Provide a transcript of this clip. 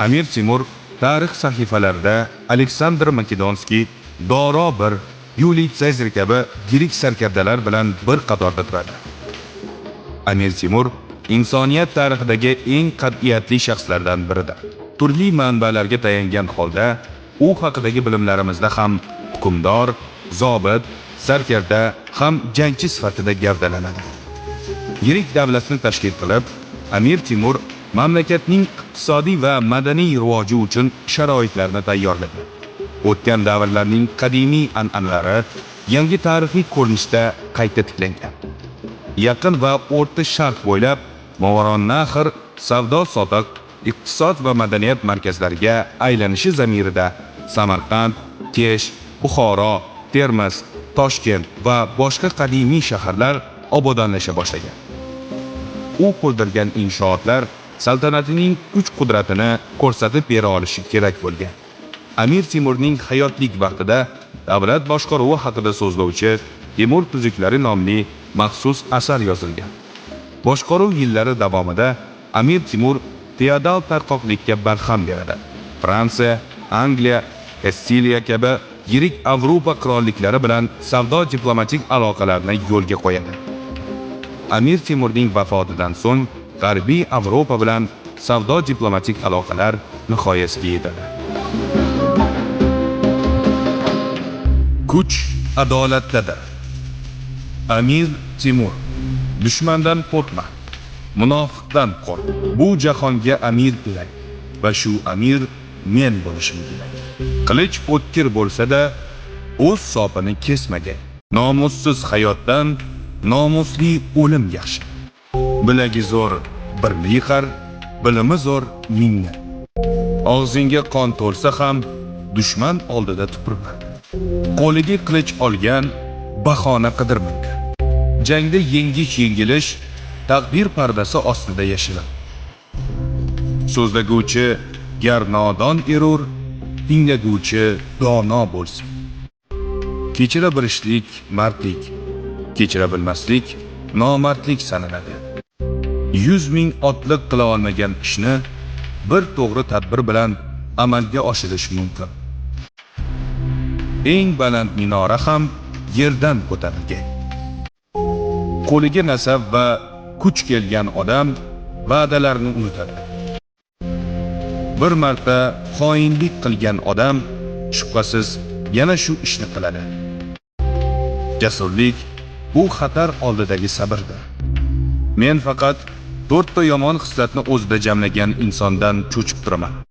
Amir Temur tarix sahifalarida Aleksandr Makedonskiy, Doro I, Yuliy Sezar kabi yirik sarkardalar bilan bir qatorda turadi. Amir Temur insoniyat tarixidagi eng qat'iyatli shaxslardan biridir. Turli manbalarga tayangan holda u haqidagi bilimlarimizda ham hukmdor, zobit, sarkarda ham jangchi sifatida gavdalanadi. Yirik davlatni tashkil qilib, Amir Temur mamlakatning iqtisodiy va madaniy rivoji uchun sharoitlarni tayyorladi. O'tgan davrlarning qadimiy an'analari yangi tarixiy ko'rinishda qayta tiklangan. Yaqin va O'rta Sharq bo'ylab Movarounnahr savdo-sotiq, iqtisod va madaniyat markazlariga aylanishi zamirida Samarqand, Kesh, Buxoro, Termiz, Toshkent va boshqa qadimiy shaharlar obodonlasha boshlagan. U qurdirgan inshootlar saltanatining kuch-qudratini ko'rsatib bera olishi kerak bo'lgan. Amir Temurning hayotlik vaqtida davlat boshqaruvi haqida so'zlovchi Temur tuzuklari nomli maxsus asar yozilgan. Boshqaruv yillari davomida Amir Temur feodal tarqoqlikka barham beradi. Fransiya, Angliya, Kastiliya kabi yirik Yevropa qirolliklari bilan savdo diplomatik aloqalarni yo'lga qo'yadi. Amir Temurning vafotidan so'ng G'arbiy Yevropa bilan savdo diplomatik aloqalar nihoyasiga yetadi. Kuch adolatdadir. Amir Temur: dushmandan qo'rqma, munofiqdan qo'rq. Bu jahonga amir kerak va shu amir men bo'lishim kerak. Qilich o'tkir bo'lsa-da, o'z sopini kesmagan. Nomussiz hayotdan nomusli o'lim yaxshi. Bilagi zo'r birni yiqar, bilimi zo'r mingni. Og'zingga qon to'lsa ham dushman oldida tupurma. Qo'liga qilich olgan bahona qidirmaydi. Jangda yengish yengilish taqdir pardasi ostida yashirin. So'zlaguvchi gar nodon erur, tinglaguvchi dono bo'lsin. Kechira bilishlik mardlik, kechira bilmaslik nomardlik sanaladi. 100 ming otliq qila olmagan ishni bir to'g'ri tadbir bilan amalga oshirish mumkin. Eng baland minora ham yerdan ko'tarilgan. Qo'liga nasab va kuch kelgan odam va'dalarni unutadi. Bir marta xoinlik qilgan odam shubhasiz yana shu ishni qiladi. Jasurlik bu xatar oldidagi sabrdir. Men faqat to'rtta yomon xislatni o'zida jamlagan insondan cho'chib turaman.